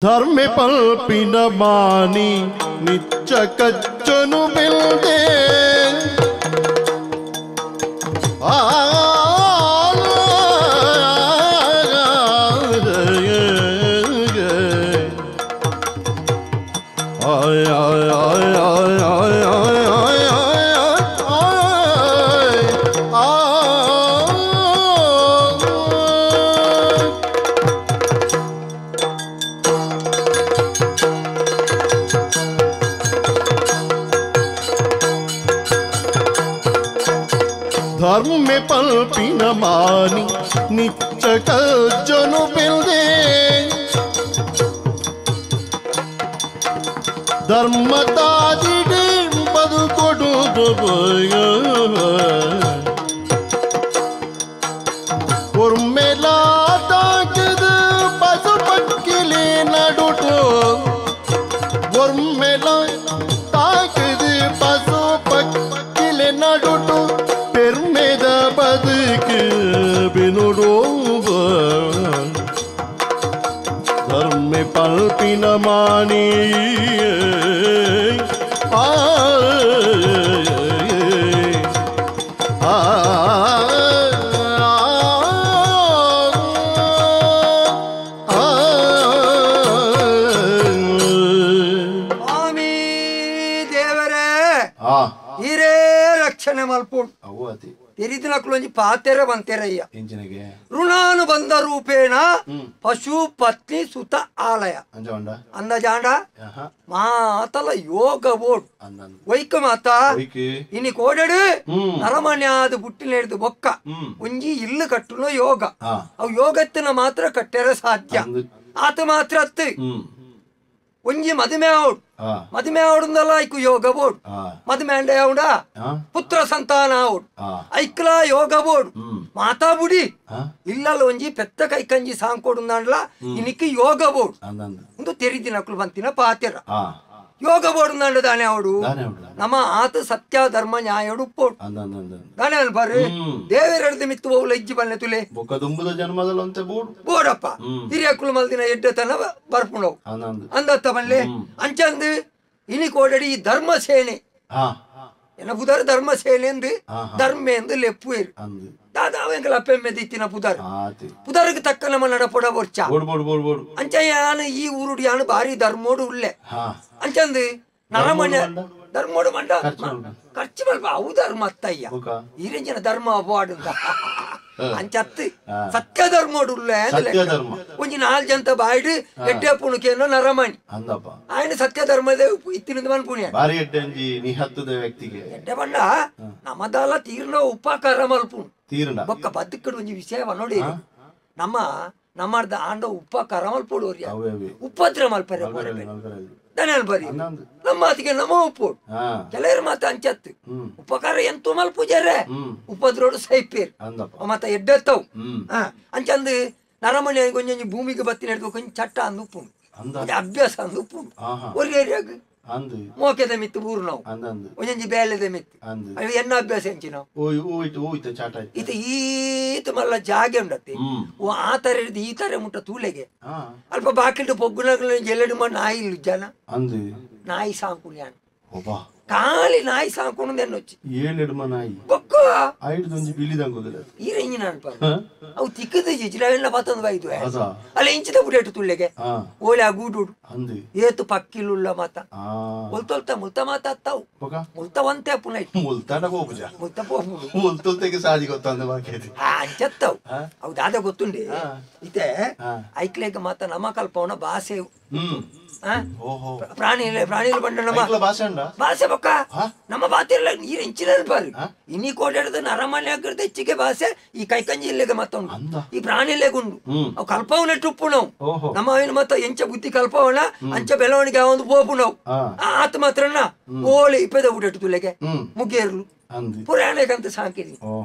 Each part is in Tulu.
ಧರ್ಮೆ ಪಲ್ಪಿನ ಮಾನಿ ನಿಚ್ಚ ಕಚ್ಚನು ಬಿಲ್ದೆ ಆ ಧರ್ಮೆ ಪಲ್ಪಿನ ಮಾನಿ ನಿಚ್ಚ ಕಜ್ಜನು ಬಿಲ್ದೆ ಧರ್ಮದಾದಿಡೆ ಬದುಕೊಡುದು ಒರ್ಮೆಲಾ ತಾಕಿದು ಪಶು ಪಕ್ಕಿಲಿ ನಡುಟು ಒರ್ಮೆಲ ತಾಕಿದು ಪಶು ಪಕ್ಕಿಲಿ ನಡುಟು ಪೆರ್ಮೆದ ಬದುಕು ಬಿನುಡು ಧರ್ಮೆ ಪಲ್ಪಿನ ಮಾನಿ ಆ ಸ್ವಾಮಿ ದೇವರೇ ಹಿರೇ ರಕ್ಷಣೆ ಮಲ್ಪುಂಡು ತೆರಿದಿನಕ್ಲೊಂಜಿ ಪಾತೆರೆ ಬಂತೆರಯ್ಯ ಋಣಾನುಬಂಧ ರೂಪೇಣ ಪಶು ಪತ್ನಿ ಸುತ ಆಲಯ ಅಂದಜಾಂಡ ಮಾತಲ ಯೋಗ ಬೋಡ್ ವೈಕ ಮಾತ ಇನಿ ಕೋಡಡು ನರಮನ್ಯಾದ ಬುಟ್ಟಿನ ಹಿಡಿದು ಬೊಕ್ಕ ಒಂಜಿ ಇಲ್ಲು ಕಟ್ಟುನ ಯೋಗ ಅವು ಯೋಗತ್ತಿನ ಮಾತ್ರ ಕಟ್ಟೆರೆ ಸಾಧ್ಯ ಆತ ಮಾತ್ರ ಅತ್ತು ಒಂಜಿ ಮದುವೆ ಆವಡು ಮದುವೆ ಆವಡುಂದಲ್ಲ ಐಕು ಯೋಗ ಬೋರ್ಡ್ ಮದುವೆ ಅಂಡೆ ಆವುಡ ಪುತ್ರ ಸಂತಾನ ಆವಡು ಐಕ್ಲ ಯೋಗ ಬೋರ್ಡ್ ಮಾತಾ ಬುಡಿ ಇಲ್ಲಲ್ಲ ಒಂಜಿ ಪೆತ್ತ ಕೈಕಂಜಿ ಸಾಂಕೊಡುಂದಾಂಡ್ಲ ಇನಿಕ್ ಯೋಗ ಬೋರ್ಡ್ ಒಂದು ತೆರಿದಿನಕ್ಲು ಬಂತಿನ ಪಾತೆರ ಯೋಗ ಬೋರ್ಡ್ ದಾನೆ ಅವಡು ನಮ್ಮ ಆತ ಸತ್ಯ ಧರ್ಮ ನ್ಯಾಯೋಡು ಪೋಡು ದಾನೆ ಅನ್ಬಾರು ದೇವರೆಡ್ದು ಮಿತ್ತು ಹೋಗ್ಲ ಇಜ್ಜಿ ಬನ್ನೆ ತುಲೆ ಬೋಡಪ್ಪ ಹಿರಿಯಕ್ಕುಲು ಮಲ್ದಿನ ಎಡ್ಡತನ ಬರ್ಪುಣವು ಅಂದತ್ತ ಬಲ್ಲೆ ಅಂಚಂದು ಇನಿ ಕೋಡಡಿ ಧರ್ಮ ಸೇನೆ ಎನ್ನ ಪುದಾರ್ ಧರ್ಮ ಸೇನೆ ಎಂದು ಧರ್ಮ ಎಂದು ಲೆಪ್ಪುವೇರು ದಾದಾ ಎಂಕಲ ಅಪ್ಪೆಮ್ಮೆ ದಿತ್ತಿನ ಪುದಾರ್ ಪುದಾರ್ಗೆ ತಕ್ಕ ನಮ್ಮ ನಡಪೊಡ ಬೊರ್ಚ ಅಂಚ ಯಾನು ಈ ಊರುಡು ಯಾನು ಭಾರಿ ಧರ್ಮೋಡು ಉಲ್ಲೆ ಅಂಚಂದು ನರಮನೆ ಧರ್ಮೋಡು ಮಂಡ ಖರ್ಚು ಮಲ್ಪ ಅವು ಧರ್ಮ ಅತ್ತಯ್ಯ ಈರಿಂಚಿನ ಧರ್ಮ ಅಪವಾಡುಂತ ಅಂಚತ್ತು ಸತ್ಯ ಧರ್ಮೋಡು ಉಲ್ಲೆ ಒಂಜಿ ನಾಲ್ ಜಂತ ಬಾಯ್ಡು ಎಡ್ಡೆ ಪುಣಕೇನೋ ನರಮಣಿ ఆయన ಸತ್ಯ ಧರ್ಮದ ಇತ್ತಿನಿಂದ ಮನ್ಪುಣ್ಯ ಎಡ್ಡೆ ಬಂಡ ನಮ್ಮದಲ್ಲ ತೀರ್ನ ಉಪಕಾರ ಮಲ್ಪುಣು ಬೊಕ್ಕ ಬದುಕಡು ಒಂಜಿ ವಿಷಯ ನೋಡಿ ನಮ್ಮ ನಮ್ಮರ್ದ ಆಂಡ ಉಪಕಾರ ಮಲ್ಪೋಡು ಉಪದ್ರ ಮಲ್ಪರೆ ಬರಿ ನಮ್ಮ ಮಾತಿಗೆ ನಮ್ಮ ಉಪ್ಪೋಡು ಕೆಲವರು ಮಾತ ಅಂಚತ್ತು ಉಪಕಾರ ಎಂತೂ ಮಲ್ಪುಜಾರೆ ಉಪದ್ರೋಡು ಸೈಪೇರು ಮತ್ತ ಎಡ್ಡೆತ್ತವು ಅಂಚಂದು ನರಮನೆ ಕೊಂಚ ಭೂಮಿಗೆ ಬತ್ತಿನ ಹಿಡ್ದು ಕೊಂಚ ಚಟ್ಟ ಅಂದು ಉಪ್ಪುಂಡು ಅಭ್ಯಾಸ ಅಂದು ಉಪ್ಪುಂಡು ಒರಿ ಏರಿಯಾಗ ಮೋಕೆದ ಮಿತ್ತು ಊರು ನಾವು ಒಂಜೊಂಜಿ ಬೇಲೆದ ಮಿತ್ತು ಅವು ಎನ್ನ ಅಭ್ಯಾಸ ಎಂಚಿ ನಾವು ಇದು ಈತ ಮಲ್ಲ ಜಾಗೆ ಉಂಡತ್ತೆ ಓ ಆ ತರ ಹಿಡಿದು ಈ ತರ ಮುಟ್ಟ ತೂಲೆಗೆ ಅಲ್ಪ ಬಾಕಿಲ್ಡು ಪೊಗ್ಗುನ ಜೆಲ್ಲಡು ನಾಯಿ ಇಲ್ಲ ಜನ ನಾಯಿ ಸಾಂಕುನಿ ಖಾಲಿ ನಾಯಿ ಸಾಂಕುಣು ಎನ್ನೊಚ್ಚಿ ಬೊಕ್ಕ ಈರೆಂಜಿನ ಅನ್ಪ ಅವು ತಿಕ್ಕದ ಜಿಜಿರಾವೆಲ್ಲ ಬತ್ತೊಂದು ಬೈದು ಅಲ್ಲ ಇಂಚಿದ ಬುಡೇಟು ತುಳ್ಳೆಗೆ ಓಲೆ ಆ ಗೂಡುಡು ಏತು ಪಕ್ಕಿಲುಲ್ಲ ಮಾತ ಮುಲ್ತೊಲ್ತ ಮುಲ್ತ ಮಾತ ಅತ್ತಾವು ಮುಲ್ತ ಒಂತೆ ಪುನೈ ಮುಲ್ತ ಅಂಚತ್ತಾವು ಅವು ದಾದ ಗೊತ್ತುಂಡೆ ಇತ್ತೆ ಐಕ್ಲೇಕ ಮಾತ ನಮ್ಮ ಕಲ್ಪವನ ಭಾಷೆ ಪ್ರಾಣಿ ಪ್ರಾಣಿಗಳು ಬಂಡ ನಮ್ಮ ಭಾಷೆ ಬೊಕ್ಕ ನಮ್ಮ ಬಾತಿರ್ಲ ನೀರು ಇಂಚಿನ ಬಾರಿ ಇನಿ ಕೋಟೆಡ್ದು ನರಮನೆ ಆಗಿರ್ದು ಹೆಚ್ಚಿಗೆ ಭಾಷೆ ಈ ಕೈಕಂಜಿ ಇಲ್ಲೆಗೆ ಮತ್ತೊಂದು ಈ ಪ್ರಾಣಿ ಇಲ್ಲೆಗುಂಡು ಅವು ಕಲ್ಪವನ ಟುಪ್ಪು ನಾವು ನಮ್ಮ ಅವಿನ ಮತ್ತ ಎಂಚ ಬುದ್ಧಿ ಕಲ್ಪವನ ಅಂಚ ಬೆಳವಣಿಗೆ ಒಂದು ಪೋಪು ನಾವು ಆತ ಮಾತ್ರನ ಓಲೆ ಇಪ್ಪದ ಊಟಟ್ಟು ತುಲೆಗೆ ಮುಗೇರ್ಲು ಪುರಾಣಕ್ಕಂತ ಸಾಕಿರಿ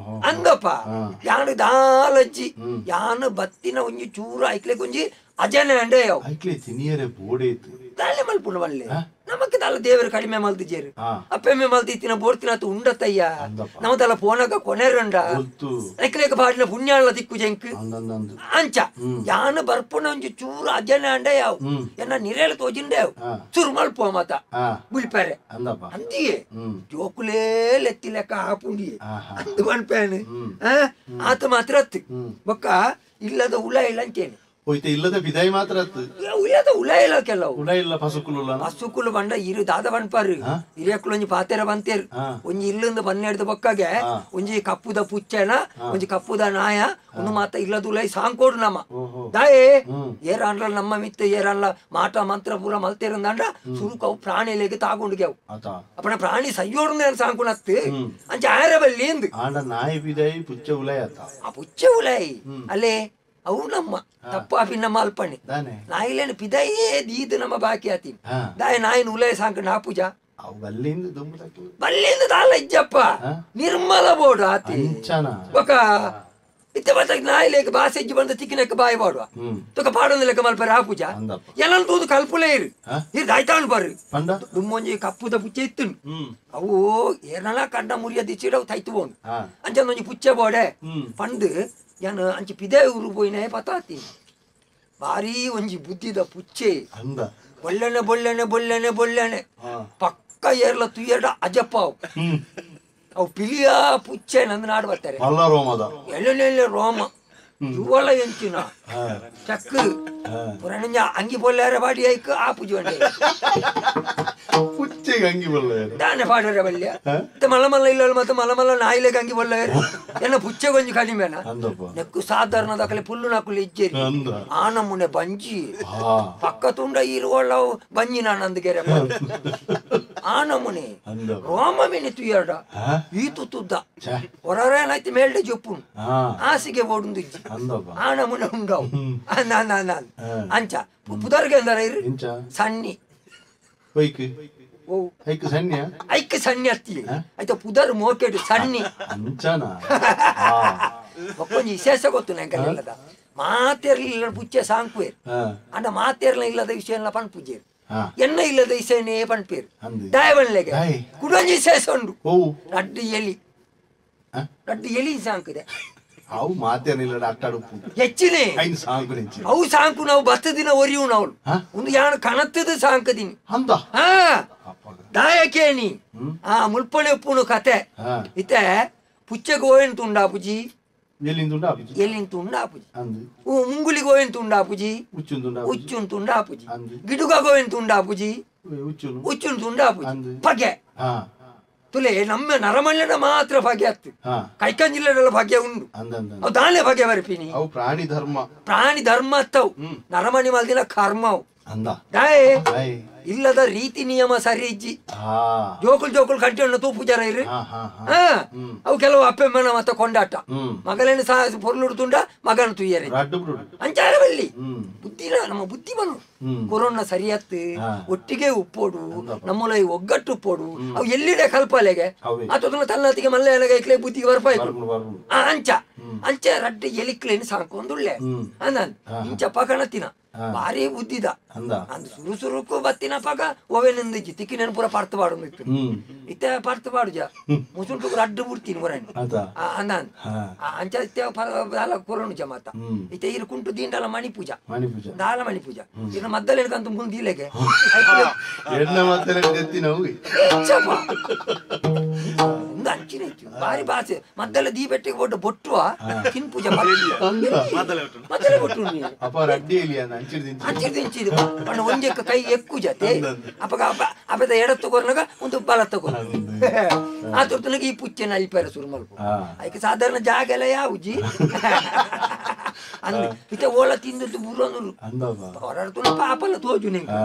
ಅಂದಪ್ಪ ಯಾನು ದಾಲಜ್ಜಿ ಯಾನು ಬತ್ತಿನ ಒಂಜಿ ಚೂರು ಐಕ್ಲೆ ಕೊಂಜಿ ಅಜನೆ ಅಂಡೆ ಐಕ್ಲೆ ತಿನಿಯರೆ ಬೋಡೆ ದಾಲೆ ಮಲ್ಪುಂಡು ಬಲ್ಲೆ ನಮ್ಮ ನಮಕ್ ದಾಲ ದೇವರು ಕಡಿಮೆ ಮಲ್ತಿಜೇರು ಅಪ್ಪೆಮ್ಮೆ ಮಲ್ತಿತ್ತಿನ ಬೋರ್ತಿನ ಉಂಡತಯ್ಯ ನಮದಲ್ಲ ಪೋನಗ ಕೊನೆರಂಡ ಎಕ್ಲೇಕ ಬಾಡಿನ ಪುಣ್ಯಾಳ ದಿಕ್ಕು ಜಂಕ್ ಅಂಚ ಯಾನ ಬರ್ಪುನ ಒಂಜಿ ಚೂರು ಅಜನ ಅಂಡ ಯಾವ್ ಎನ್ನ ನಿರೇಲ ತೋಜಿಂಡ ಯಾವ್ ಚೂರು ಮಲ್ಪುವ ಮಾತ ಬುಲ್ಪಾರೆ ಅಂದಿಯೇ ಜೋಕುಲೇ ಲೆತ್ತಿ ಲೆಕ್ಕ ಆಪುಂಡಿಯೇ ಅಂದು ಪನ್ಪೇನು ಆತ ಮಾತ್ರ ಅತ್ತು ಬೊಕ್ಕ ಇಲ್ಲದ ಉಲ ಇಲ್ಲ ಅಂಚೇನು ಹೋಯ್ತೆ ಇಲ್ಲದ ಬಿದಾಯಿ ಮಾತ್ರ ಇಲ್ಲದ ಉಲ ಇಲ್ಲ ಕೆಲವು ಉಲ ಇಲ್ಲ ಪಸುಕುಲು ಪಸುಕುಲು ಬಂಡ ಇರು ದಾದ ಬನ್ಪಾರು ಹಿರಿಯಕ್ಕಳು ಒಂಜಿ ಪಾತೆರ ಬಂತೇರು ಒಂಜಿ ಇಲ್ಲಂದು ಬನ್ನೆಡ್ದು ಬೊಕ್ಕಗೆ ಒಂಜಿ ಕಪ್ಪುದ ಪುಚ್ಚೆನ ಒಂಜಿ ಕಪ್ಪುದ ನಾಯ ಒಂದು ಮಾತ ಇಲ್ಲದ ಉಲೈ ಸಾಂಕೋಡು ನಮ್ಮ ದಾಯೇ ಏರಾನ್ಲ ನಮ್ಮ ಮಿತ್ತ ಏರಾನ್ಲ ಮಾಟ ಮಂತ್ರ ಪೂರ ಮಲ್ತೇರಂದಾಂಡ ಸುರುಕವು ಪ್ರಾಣಿಲೆಗೆ ತಾಗೊಂಡುಗೆವು ಅಪ್ಪನ ಪ್ರಾಣಿ ಸಯ್ಯೋಡು ಸಾಂಕುನತ್ತು ಅಂಚ ಆರ ಬಲ್ಲಿ ಎಂದು ನಾಯಿ ಬಿದಾಯಿ ಪುಚ್ಚ ಉಲೈ ಆ ಪುಚ್ಚೆ ಉಲೈ ಅಲ್ಲೇ ಅವು ನಮ್ಮ ತಪ್ಪಾಪಿ ನಮ್ಮ ಅಲ್ಪಣೆ ನಾಯಿಲೇನು ಪಿದಾಯೇ ದೀದು ನಮ್ಮ ಬಾಕಿ ಆತಿ ದಾಯ ನಾಯಿನ ಉಲಯ ಸಾಂಕ ನಾಪುಜ ಬಲ್ಲಿಂದ ದಾಲ ಇಜ್ಜಪ್ಪ ನಿರ್ಮಲ ಬೋಡು ಆತಿ ಬೊಕ ಇತ್ತೆ ಬತ್ತ ನಾಯಿಲೇಕ ಬಾಸೆ ಇಜ್ಜಿ ಬಂದ ತಿಕ್ಕಿನಕ್ಕ ಬಾಯಿ ಬಾಡುವ ತುಕ ಪಾಡೊಂದು ಲೆಕ್ಕ ಮಲ್ಪರೆ ಆಪುಜ ಎಲ್ಲ ತೂದು ಕಲ್ಪುಲೇ ಇರು ಇರು ದಾಯ್ತಾನು ಬಾರು ದುಮ್ಮೊಂಜಿ ಕಪ್ಪುದ ಪುಚ್ಚೆ ಇತ್ತು ಅವು ಏನಲ ಕಂಡ ಮುರಿಯ ದಿಚ್ಚಿಡ ಅವು ತೈತು ಬೋನು ಅಂಚ ಒಂಜಿ ಪುಚ್ಚೆ ಬೋಡೆ ಪಂಡು ಯಾನು ಅಂಚಿ ಪಿದೆ ಊರು ಪೋಯಿನೇ ಪತಾತಿ ಭಾರಿ ಒಂಜಿ ಬುದ್ಧಿದ ಪುಚ್ಚೆ ಬೊಲ್ಲೆನೆ ಬೊಲ್ಲೆನೆ ಬೊಲ್ಲೆನೆ ಬೊಲ್ಲೆನೆ ಪಕ್ಕ ಏರ್ಲ ತುಯ್ಯಡ ಅಜಪ್ಪ ಅವು ಅವು ಪಿಲಿಯ ಪುಚ್ಚೆ ನಂದು ನಾಡು ಬರ್ತಾರೆ ಎಲ್ಲೆಲ್ಲೆ ರೋಮ ಇವಳ ಎಂಚಿನ ಚಕ್ ಪುರಾಣ ಅಂಗಿ ಬೊಲ್ಲಾರ ಬಾಡಿ ಐಕ್ ಆ ಪೂಜೆ ಪುಚ್ಚೆಗೆ ಅಂಗಿ ಬೊಲ್ಲಾರ ದಾನೆ ಪಾಡರ ಬಲ್ಯ ಮತ್ತೆ ಮಲ್ಲ ಮಲ್ಲ ಇಲ್ಲ ಮತ್ತೆ ಮಲ್ಲ ಮಲ್ಲ ನಾಯಿಲೆಗೆ ಅಂಗಿ ಬೊಲ್ಲಾರ ಎನ್ನ ಪುಚ್ಚೆ ಗೊಂಜಿ ಕಡಿಮೆನ ನೆಕ್ಕು ಸಾಧಾರಣ ದಾಖಲೆ ಪುಲ್ಲು ನಾಕುಲು ಇಜ್ಜೇರಿ ಆ ನಮೂನೆ ಬಂಜಿ ಪಕ್ಕ ತುಂಡ ಇರುವಳ್ಳ ಬಂಜಿ ನಾನು ಗೆರೆ ಆ ನಮೂನೆ ರೋಮ ಮೇನೆ ತುಯ್ಯಾಡ ಈ ತುದ್ದ ಹೊರರೇನಾಯ್ತು ಮೇಲ್ಡೆ ಜೊಪ್ಪು ಹಾಸಿಗೆ ಓಡುಂದು ಇಜ್ಜಿ ಆ ನಮೂನೆ ಉಂಡವು ಅಂಚ ಪುದರ್ಗೆ ಅಂದಾರ ಇರು ಸಣ್ಣಿ ಐಕ್ ಸಣ್ಣಿ ಅತ್ತಿ ಆಯ್ತಾ ಪುದರ್ ಮೋಕೆಡು ಸಣ್ಣಿ ಒಕ್ಕೊಂಜಿ ವಿಶೇಷ ಗೊತ್ತು ನಂಗೆ ಮಾತೇರ್ಲಿಲ್ಲ ಪುಚ್ಚೆ ಸಾಂಕುವೇರು ಅಂಡ ಮಾತೇರ್ಲ ಇಲ್ಲದ ವಿಷಯ ಎಲ್ಲ ಪನ್ಪುಜೇರು ಎಣ್ಣ ಇಲ್ಲದ ವಿಷಯನೇ ಪನ್ಪೇರು ದಾಯವನ್ಲೆಗೆ ಕುಡೊಂಜಿ ವಿಶೇಷ ಉಂಡು ರಡ್ಡು ಎಲಿ ರಡ್ಡು ಎಲಿ ಸಾಂಕುದೆ ಅವು ಮಾತೇನಿಲ್ಲ ಅಟ್ಟಾಡು ಹೆಚ್ಚಿನೇ ಅವು ಸಾಂಕು ನಾವು ಬತ್ತ ದಿನ ಒರಿಯು ನಾವು ಒಂದು ಯಾನು ಕಣತ್ತದ ಸಾಂಕದಿನಿ ಹಾ ದಾಯಕೇನಿ ಆ ಮುಲ್ಪಳೆ ಉಪ್ಪುನು ಕತೆ ಇತ್ತೆ ಪುಚ್ಚೆಗೆ ಓಯನ್ ತುಂಡಾಪುಜಿ ಎಲ್ಲಿಂದ ತುಂಡಾಪುಜಿ ಮುಂಗುಲಿಗೆ ಓಯನ್ ತುಂಡಾಪುಜಿ ಉಚ್ಚುನ್ ತುಂಡಾಪುಜಿ ಗಿಡುಗ ಗೋಯನ್ ತುಂಡಾಪುಜಿ ಉಚ್ಚುನ್ ತುಂಡಾಪುಜಿ ಪಗೆ ತುಲೆ ನಮ್ಮ ನರಮಲ್ಯದ ಮಾತ್ರ ಭಾಗ್ಯ ಅತ್ತು ಕೈಕಂಜಿಲ್ಲೆಲ್ಲ ಭಾಗ್ಯ ಉಂಡು ಅವು ದಾನೆ ಭಾಗ್ಯ ಬರ್ಪಿನಿ ಅವು ಪ್ರಾಣಿ ಧರ್ಮ ಪ್ರಾಣಿ ಧರ್ಮ ಅತ್ತವು ನರಮಣಿ ಮಲ್ದಿನ ಕರ್ಮವು ದಾಯೇ ಇಲ್ಲದ ರೀತಿ ನಿಯಮ ಸರಿ ಇಜ್ಜಿ ಜೋಕುಲ್ ಜೋಕುಲ್ ಕಂಟಿಯನ್ನು ತೂಪುಜಾರ ಇರು ಅವು ಕೆಲವು ಅಪ್ಪೆಮ್ಮನ ಮತ್ತೆ ಕೊಂಡಾಟ ಮಗಲೇನು ಸಹ ಪೊರ್ಲುಡ್ತುಂಡ ಮಗನ ತುಯ್ಯರೆ ಅಂಚಾರ ಬಲ್ಲಿ ಬುದ್ಧಿನ ನಮ್ಮ ಬುದ್ಧಿ ಬನು ಕೊರೋನಾ ಸರಿಯತ್ತು ಒಟ್ಟಿಗೆ ಉಪ್ಪೋಡು ನಮ್ಮಲ ಒಗ್ಗಟ್ಟು ಉಪ್ಪೋಡು ಅವು ಎಲ್ಲಿಡೆ ಕಲ್ಪಲೆಗೆ ಆತೋದನ್ನ ತನ್ನತಿಗೆ ಮಲ್ಲ ಐಕ್ಲೆ ಬುದ್ಧಿಗೆ ಬರ್ಪಾಯ್ತು ಅಂಚ ಅಂಚ ರಡ್ಡು ಎಲಿಕ್ಲೇನು ಸಾಕೊಂದುಳ್ಳೆ ಅಂದ ಇಂಚಪ್ಪ ಕಣತಿನ ಭಾರಿ ಬುದ್ಧಿದ ಅಂದ್ ಸುರು ಸುರುಕು ಬತ್ತಿನ ಪಗ ಓವೆನಿಂದ ತಿಕ್ಕಿನ ಪೂರ ಪರ್ತು ಪಾಡು ಇತ್ತು ಇತ್ತೆ ಪರ್ತು ಪಾಡುಜ ಮುಸುಂಟು ರಡ್ಡು ಬಿಡ್ತೀನಿ ಹೊರನ್ ಅಂದ ಅಂಚ ಇತ್ತೆ ದಾಲ ಕೊರೋನು ಜ ಮಾತ ಇತ್ತೆ ಇರು ಕುಂಟು ದಿಂಡಲ ಮಣಿ ಪೂಜಾ ದಾಲ ಮಣಿ ಪೂಜಾ ಇನ್ನು ಮದ್ದಲೇನಕಂತ ಮುಂದಿಲೆಗೆ ಒಂದು ಅಂಚಿನ ಇತ್ತು ಭಾರಿ ಭಾಷೆ ಮದ್ದಲ ದೀಪೆಟ್ಟಿಗೆ ಬೊಟ್ಟು ಬೊಟ್ಟುವ ಕಿನ್ ಪೂಜೆ ಮದ್ದಲೆ ಬೊಟ್ಟು ಅಂಚಿದ ಪಂಡ ಒಂಜೆಕ್ಕ ಕೈ ಎಕ್ಕು ಜತೆ ಅಪಗ ಅಪದ ಎಡತ್ತು ಕೊರ್ನಗ ಒಂದು ಬಲ ತಗೋ ಆ ತುರ್ತನಗ ಈ ಪುಚ್ಚೆನ ಅಲ್ಪೇರ ಶುರು ಮಲ್ಪ ಅದಕ್ಕೆ ಸಾಧಾರಣ ಜಾಗ ಎಲ್ಲ ಯಾವುಜಿ ಅಂದ್ ಇತ್ತೆ ಓಲ ತಿಂದದ್ದು ಬುರೋನು ಹೊರಡ್ತು ಪಾಪಲ್ಲ ತೋಜು ನಿಂಗೆ.